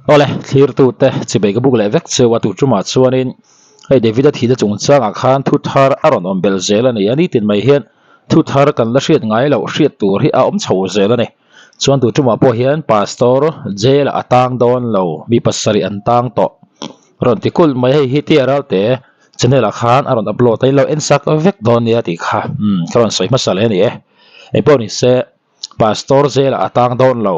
Awle, thlirtute chibei ka buk leh vek cheu a, tuchumah chuanin hei David-a thihna chungchangah khan thu thar a rawn awm belh zel a ni a, nitin mai hian thu thar kan la hriat ngai loh hriat tur hi a awm chho zel a ni. Chuan tuchumah pawh hian Pastor jail ah a tang dawn lo, mi pasarih an tang tawh rawn ti kulh mai, hei hi tia ralte channel ah khan a rawn upload a, in lo en sak vek dawn nia tih kha umm ka rawn sawi hmasa leh a ni e. Engpawh ni se Pastor jail ah a tang dawn lo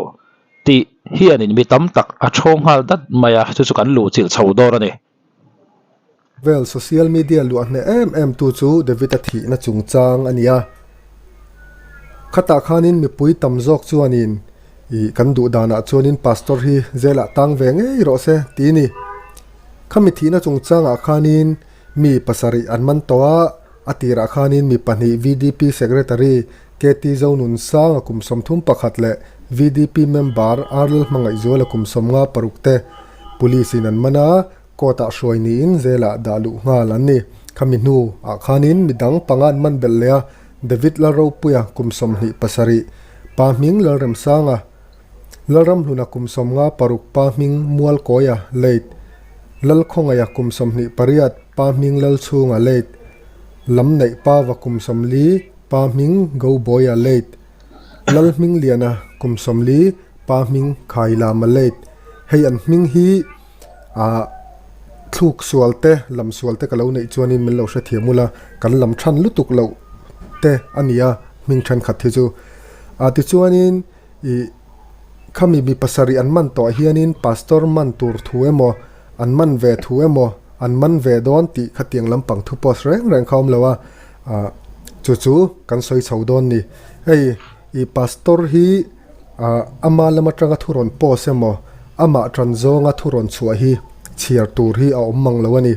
tih hianin mi tam tak a thawng nghal dat mai a, chu chu kan luh chilh chho dawn a ni. Vel social media luah hneh em em tu chu David-a thihna chungchang a ni a. Khatah khanin mipui tam zawk chuanin ih kan duh danah chuanin Pastor hi zelah tang ve ngei rawh se ti a ni. Khami thihna chungchangah khanin mi pasarih an man tawh a, a tirah khanin mi pahnih VDP Secretary KT Zonunsanga kum 31 leh VDP member Arlal Hmangaihzuala kum 56 te Police in an man a, court ah hruai niin zelah dah luh nghal an ni. Khami hnu ah khanin midang panga an man belh leh a, David Lalropuia kum 27, Pa Hming Lalremsanga, Lalramhluna kum 56, Pa Hming Mualkawia, late, Lalkhawngaia kum 28, Pa Hming Lalchhunga, late, Lamneih Pava kum 40, Pa Hming Gobawia, late, Lalhmingliana kum 40, Pa hming khai lama late. Hei an hming hi ah thluk sual te lam sual te ka lo neih chuanin min lo hrethiam ula kan lam than lutuk loh te a ni a hming thenkhat hi chu. Ah tichuanin ih khami mi pasarih an man tawh hianin pastor man tur thu emaw an man ve thu emaw an man ve dawn tih khatiang lampang thu post reng reng kha a awm lo a ah chu chu kan sawi chho dawn ni. Hei ih pastor hi. Ama lam atanga thu rawn post emaw, amah tan zawnga thu rawn chhuah hi chhiar tur hi a awm mang lo a ni.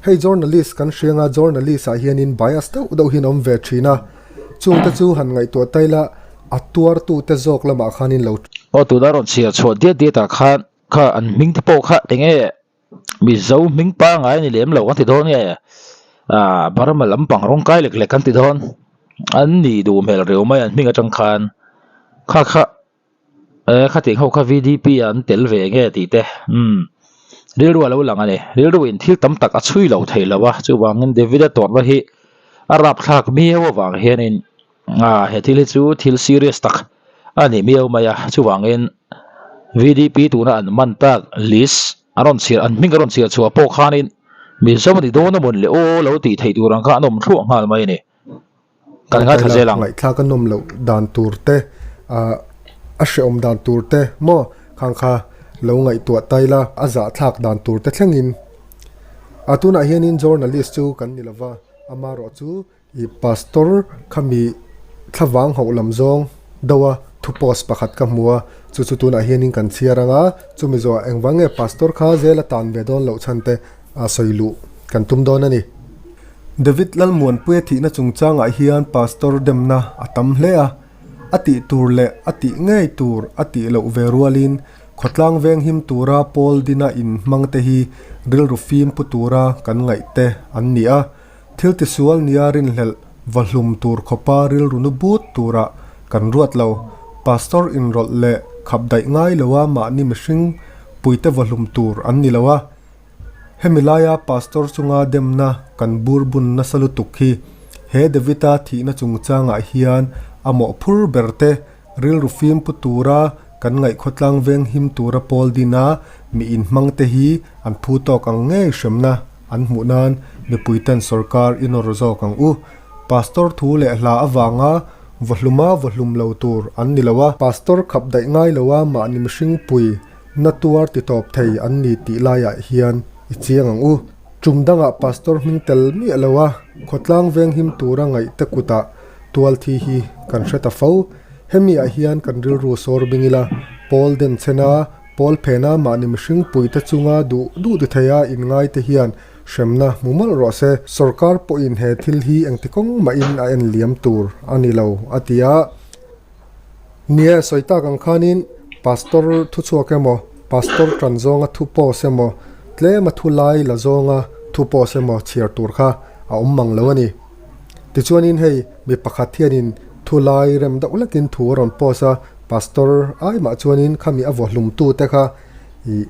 Hei journalist kan hriang a, journalist ah hianin bias deuh deuh hian a awm ve thin a, chungte chu han ngaihtuah ta ila a tuartute zawk lamah khanin lo. Aw tuna rawn chhiar chhuah diat diat ah khan kha an hming te pawh kha enge Mizo hming pangai a ni lem lo kan ti dawn nge ah Burma lampang rawng kai lek lek kan ti dawn an ni duh hmel reuh mai an hming atang khan kha kha eh khatiang ho kha V D P ah an tel ve nge tih te umm rilru a lo lang a ni rilru in thil tam tak a chhui lo thei lo a chuvangin David-a tawrhna hi a rapthlak miau avang hianin ah he thil hi chu thil serious tak a ni miau mai a chuvangin V D P tuna an man tak list a rawn chhiar an hming a rawn chhiar chhuah pawh khanin Mizo a ni dawn a mawn le aw lo tih theih tur ang kha an awm thluah nghal mai a ni kan ngaithla zel ang. Ngaihthlak a nawm loh dan tur te ah a hrehawm dan tur te maw khang kha lo ngaihtuah ta ila a zahthlak dan tur te thlengin a tunah hianin journalist chu kan ni lova amaherawh chu I pastor khami thlavang hauh lam zawng deuh a thu post pakhat ka hmu a, chu chu tunah hianin kan chhiar ang a, chumi zawhah engvang nge pastor kha zel a tan ve dawn loh chhan te a sawi luh kan tum dawn a ni. David Lalmuanpuia thihna chungchangah hian pastor demna a tam hle a, a tih tur leh a tih ngei tur a tih loh ve rualin khawtlang veng him tura Paul Dina inhmang te hi rilru fim pu tura kan ngaih te an ni a. Thil tisual nia rinhlelh va hlum tur khawpa rilru nu but turah kan ruat lo. Pastor inrawlh leh khap daih ngai loa mahni mihring puite va hlum tur an ni lo a. Hemi laia pastor chunga demna kan bur bun nasa lutuk hi he David-a thihna chungchangah hian a mawhphur berte rilru fim pu tura kan ngaihkhawtlang veng him tura pawl dina mi inhmangte hi an phu tawk ang ngei hremna An hmuh nan mipuiten sorkar i nawr zawk ang u. Pastor thu leh hla avanga vawhluma vawhlum lo tur an ni lo a. Pastor khap daih ngai lo a mahni mihring pui na tuar ti tawp thei an ni tih laiah hian i chiang ang u. Tum dangah pastor hming tel miah lo a khawtlang venghim tura ngaih te kutah tual thi hi kan hre ta fo. Hemi ah hian kan rilru sawr bing ila Paul Denchena Pawl phena mahni mihring puite chunga duh duh ti theia inngai te hian hremna hmu mawlh rawh se. Sorkar pawhin he thil hi engti kawng mahin a en liam tur a ni lo, a ti a. Nia, sawi tak ang khanin Pastor thu chhuak emaw, Pastor tan zawnga thu post emaw, tlema thu lai la zawnga thu post emaw chhiar tur kha a awm mang lo a ni. Tichuanin hei mi pakhat hianin thu lai rem deuh lekin thu a rawn post a, Pastor ai mah chuanin khami a vaw hlumtu te kha Ih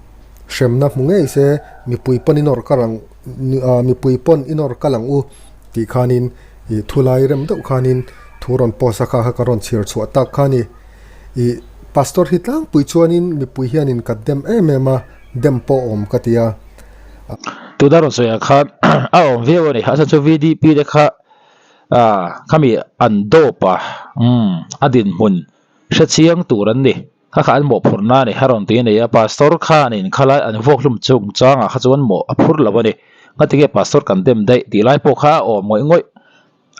hremna hmu ngei se mipui pawn inawr kal ang mipui pawn inawr kal ang u tih khanin ih thu lai rem deuh khanin thu rawn post a kha kha ka rawn chhiar chhuah tak kha a ni. Ih pastor hi tlangpui chuanin mipui hianin ka dem em em a dem pawh awm ka ti a. Tuna rawn sawi ang khan a awm viau a ni a chhan chu VDP te kha ah khami an dawp a umm a dinhmun hrechiang tur an ni. Kha kha an mawhphurhna a ni, a rawn ti a ni a, Pastor khanin khalai an vuakhlum chungchangah kha chuan mawh a phur lo a ni. Ngatinge Pastor kan dem daih tih lai pawh kha a awm ngawih ngawih.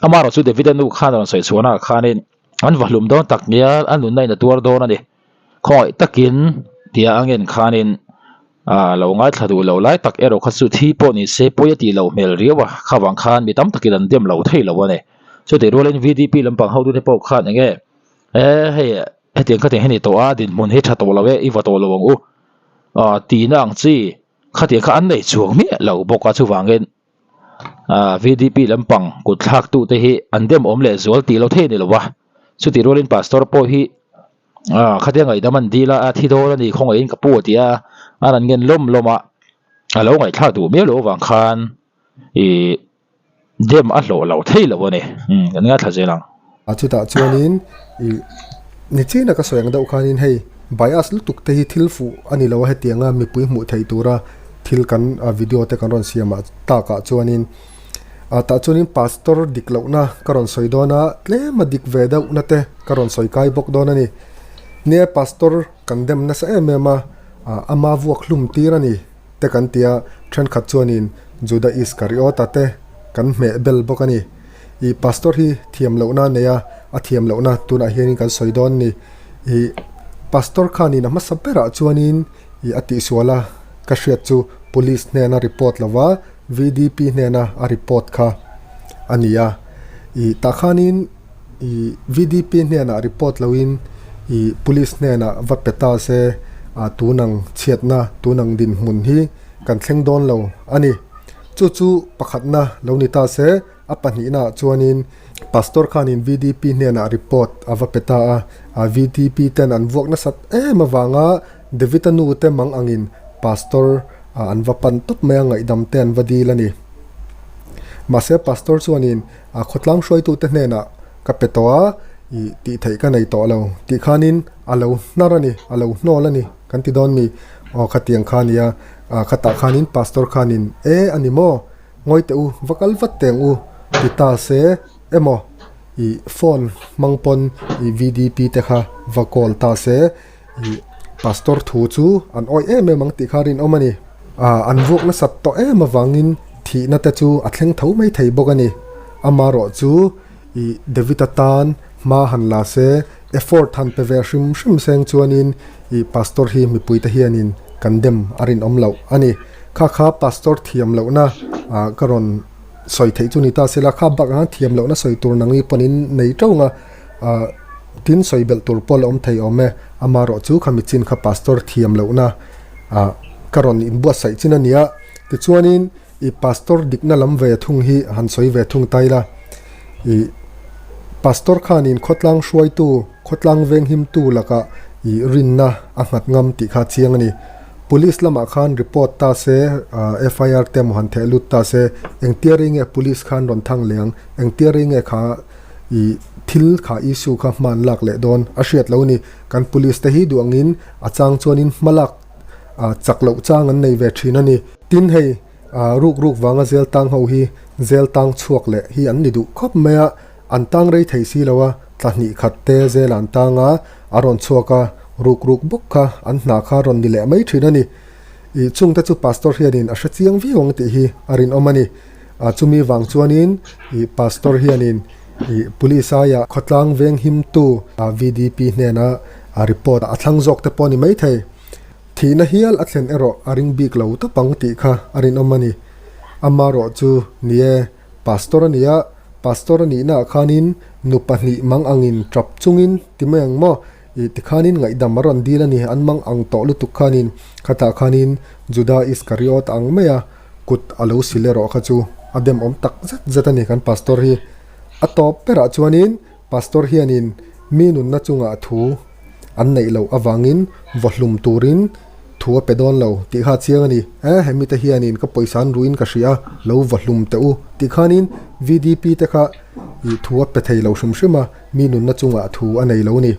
Amaherawh chu David-a nu khan a rawn sawi chhuahnaah khanin an vahlum dawn tak ngial a nunna in a tuar dawn a ni. Khawngaih takin tia a ngen khanin a lo ngaithla duh lo lai tak erawh kha chu thi pawh ni se pawi a tih loh hmel riau a, kha vang khan mi tam takin an dem lo thei lo a ni. Chutih rualin VDP lampang hotute pawh khan enge e hei Hetiang khatiang hi ni tawh a, dinhmun hi tha tawh lo e, i va tawh lo ang u. Aw tihna ang chi khatiang kha an nei chuang miah lo bawk a, chuvangin ah VDP lampang kut thlak tu te hi an dem awm leh zual tih lo thei a ni lo a. Chutih rualin pastor pawh hi ah khatia ngaihdam an dil a, a thi dawn a ni khawngaihin ka pu a ti a, an han ngen lawm lawm a, a lo ngaihthlak duh miau loh avang khan ih Dem a hlawh lo thei lo a ni. Umm kan ngaithla zel ang. A chutah chuanin ih nichina ka sawi ang deuh khanin hei bias lutuk te hi thil fuh a ni lo a hetianga mipui hmuh theih tura thil kan video te kan rawn siam ah takah chuanin ah tah chuanin pastor dik lohna ka rawn sawi dawn a tlem a dik ve deuhna te ka rawn sawi kai bawk dawn a ni. Nia pastor kan dem nasa em em a ah ama vuak hlum tir a ni. Te kan ti a, thenkhat chuanin Juda Iskariota te kan hmeh bel bawk a ni. I pastor hi thiam lohna a nei a, a thiam lohna tunah hianin kan sawi dawn ni. I pastor khanin a hmasa berah chuanin i a tihsual a, ka hriat chu police hnena report lova VDP hnena a report kha a ni a. I tah khanin i VDP hnenah report loin i police hnenah va pe ta se ah tunang chhiatna tunang dinhmun hi kan thleng dawn lo a ni. Chu chu pakhatna lo ni ta se a pahnihna ah chuanin pastor khanin VDP hnenah report a va pe ta a, ah VDP ten an vuak nasat em avanga David-a nu te mang angin pastor ah an va pan tawp mai a ngaihdam te an va dil a ni. Mahse pastor chuanin A khawtlang hruaitute hnenah ka pe tawh a, ih tih theih ka nei tawh lo tih khanin a lo hnar a ni, a lo hnawl a ni kan ti dawn mi? Aw khatiang kha nia, ah khatah khanin pastor khanin e a ni maw? Ngawi teh u, va kal vat teh ang u ti ta se emaw ih phone hmang pawn ih VDP te kha va call ta se ih pastor thu chu an awih em em ang tih kha rinawm a ni. Ah an vuak nasat tawh em avangin thihna te chu a thleng tho mai thei bawk a ni. Amaherawh chu ih David atan hma han la se effort han pe ve hrim hrim seng chuanin ih pastor hi mipuite hianin kan dem a rinawm loh a ni. Kha kha pastor thiam lohna ah ka rawn sawi theih chu ni ta se la kha bakah khan thiam lohna sawi tur nangni pawhin nei teuh ang a. Ah tin sawi belh tur pawh la awm thei awm e, amaherawh chu khami chin kha pastor thiam lohna ah ka rawn inbuatsaih chin a nia. Tichuanin i pastor dikna lam ve thung hi han sawi ve thung ta ila, i pastor khanin khawtlang hruaitu, khawtlang venghimtu lakah i rinna a nghat ngam tih kha a chiang a ni. Police lamah khan report ta se, FIR te emaw han theh lut ta se, engtia rei nge police khan rawn thang leh ang, engtia rei nge kha I thil kha issue kha hman lak leh dawn a hriat lo ni. Kan police te hi duh angin a chang chuanin hma lak chak loh chang an nei ve thin a ni. Tin hei ruk ruk vanga zel tang ho hi zel tang chhuak leh hi an ni duh khawp mai a, an tang rei thei si lo a, tla hnih khat te zel an tang a, a rawn chhuak a, ruk ruk bawk kha an hna kha rawn ni leh mai thin a ni. I chungte chu pastor hianin a hre chiang viau ang tih hi a rinawm a ni. A chumi vang chuanin ih pastor hianin ih police aia khawtlang veng himtu VDP hnena a report a thlang zawk te pawh a ni maithei. Thihna hial a thlen erawh a ring bik lo tawp ang tih kha a rinawm a ni. Amaherawh chu ni e, pastor a ni a, pastor a nihnaah khanin nu pahnih mang angin tap chungin ti mai ang maw? Ih tikhanin ngaihdam a rawn dil a ni, an mang ang tawh lutuk khanin khatah khanin Juda Iskariot ang mai a, Kut a lo sil erawh kha chu a dem awm tak zet zet a ni kan pastor hi. A tawp berah chuanin pastor hianin mi nunna chungah thu an neih loh avangin vawhlum turin Thu a pe dawn lo tih kha a chiang a ni. E, hemi te hianin ka pawisa an ruin ka hria a, lo va hlum teh u tih khanin VDP te kha ih thu a pe thei lo hrim hrim a, mi nunna chungah thu a nei lo a ni.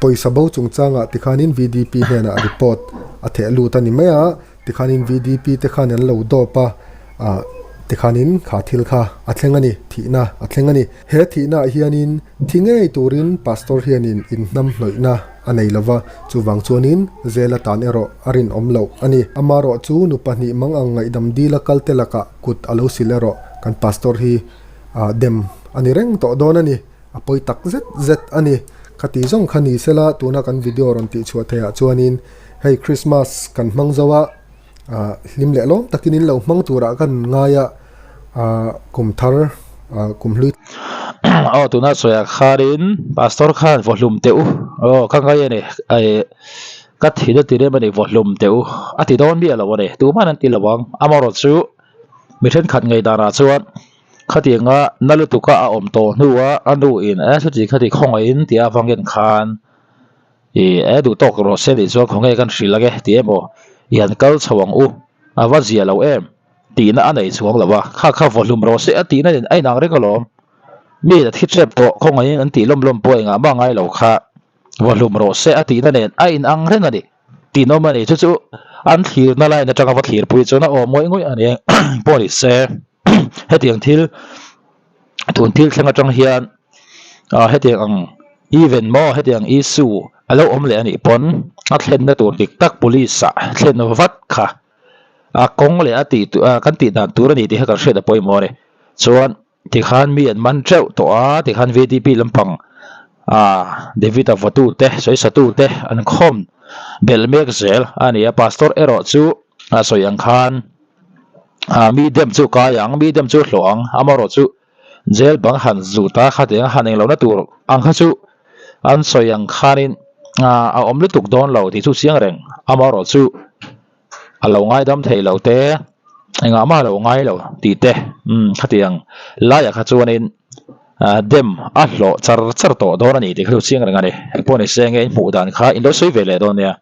Pawisa bo chungchangah tikhanin VDP hnenah report a theh lut a ni mai a, tikhanin VDP te khan an lo dawp a, ah tikhanin kha thil kha a thleng a ni, thihna a thleng a ni. He thihnaah hianin thi ngei turin Pastor hianin inhnamhnawihna a nei lo va, chuvang chuanin zel atan erawh a rinawm loh a ni. Amarawh chu nu pahnih mang ang ngaihdam dila kalte lakah kut a lo sil erawh kan Pastor hi dem a ni reng tawh dawn a ni. A pawi tak zet zet a ni. Khati zawng kha ni sela tuna kan video rawn tihchhuah theihah chuanin hei Christmas kan hmang zo a, hlim leh lawm takin in lo hmang turah kan ngai a, kum thar kum hlui. Aw tuna sawiah khanin pastor khan vawhlum teh u aw ka ngai a ni ka thin a ti rem a ni vawhlum teh u a ti dawn miah lo a ni tumah an ti lo ang amaherawhchu mi thenkhat ngeidanah chuan Khatianga na lutuka a awm tawh hnua a nu in e chuti khati khawngaihin tia avangin khan ih e duh tawk rawh se tih chuan khawnge kan hrilh ange tih emaw i han kal chho ang u a va zia lo em tihna a nei chuang lo a kha kha vawhlum rawh se a tihna nen a inang reng alawm mi a thi tep tawh khawngaihin an tih lawm lawm pawh engah mah ngai lo kha vawhlum rawh se a tihna nen a inang reng a ni. Tinawm a ni chu chu an thlirna line atanga va thlirpui chuan a awm ngawih ngawih a ni pawh ni se. Hetiang thil tun thil thleng atang hian ah hetiang ang event maw hetiang issue a lo awm leh a nih pawn a thlenna tur dik tak police ah thlen vat kha a kawng leh a tih kan tih dan tur a ni tih kha kan hriat a pawimawh a ni chuan tikhan mi an man teuh tawh a tikhan vdp lampang ah David-a vawtu te sawisatu te an khawm belh mek zel a ni a pastor erawh chu a sawi ang khan. Ah mi dem chu kai ang mi dem chu hlawh ang amaherawh chu jail bang han zut a khatiang a han englo na tur ang kha chu an sawi ang khanin ah a awm lutuk dawn lo tih chu chiang reng amaherawh chu a lo ngaidam thei lo te engah mah a lo ngai lo tih te umm khatiang laiah kha chuanin ah dem a hlawh char char tawh dawn a ni tih kha chu chiang reng a ni engpawh ni se nge in hmuh dan kha in lo sawi ve leh dawn nia.